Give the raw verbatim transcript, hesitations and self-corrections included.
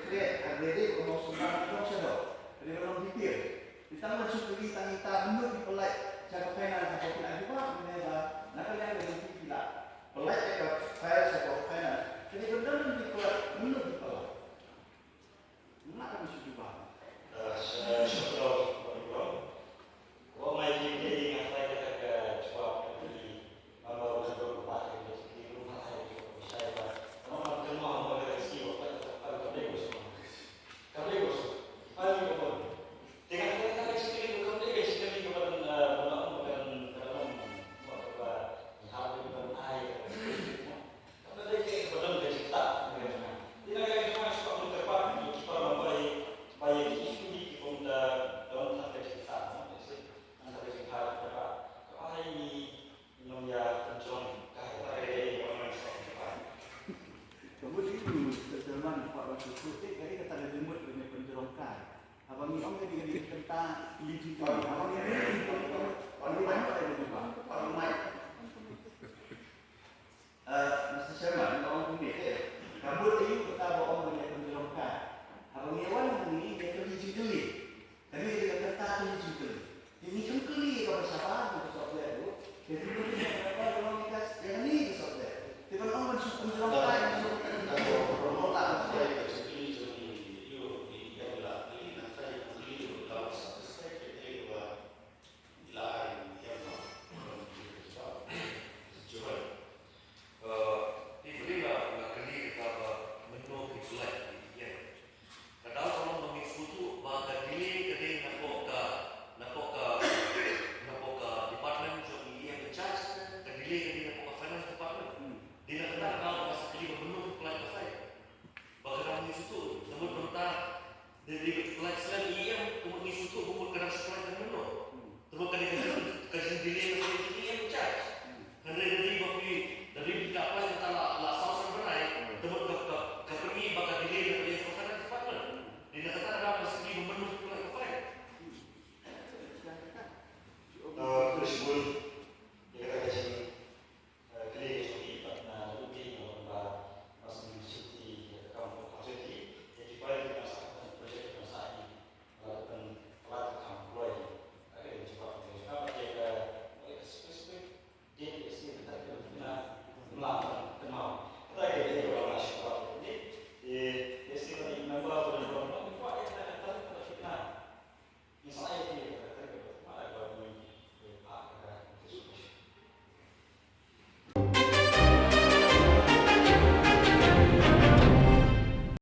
Kre, ka dei dei ka mawsum ba ka long shadow. Ka dei ka long detail. Kita ban shu kylli tang kita menu ki pynlait sha ka final ha ka pynlait jubab ne ba na ka liang ka dei ki pynlait. Pynlait ka file sha ka final. Ka dei ka dang ki pynlait menu ki pynlait. Nga ka ban shu jubab. Eh, sha, sha, sha, sha, sha, Ko mai ki dei nga trai ka ka jubab ka ki. Ka mut ïa u Mister Sharma na kwah ban shu kut, eh, ka dei kata ka jingmut ban ïa pynjrong kai. Haba ngi ong ka dei ka dei ka kynta, ngi jingkylli. Haba ngi ong ka dei ka dei ka jubab. Eh, Mister Chairman, nga ong kumne, eh, ka mut ïa u kata ba ong ban ïa pynjrong kai. Haba ngi wan hangne ngi ïa kylli jingkylli. Kane ka dei ka kynta ka jingkylli. Te ngi khlem kylli ïa kaba shabar ïa ka subject ruh. Te ngi kylli ïa kaba long ïa ka, ïa kane ka subject. Te ban ong ban shu pynjrong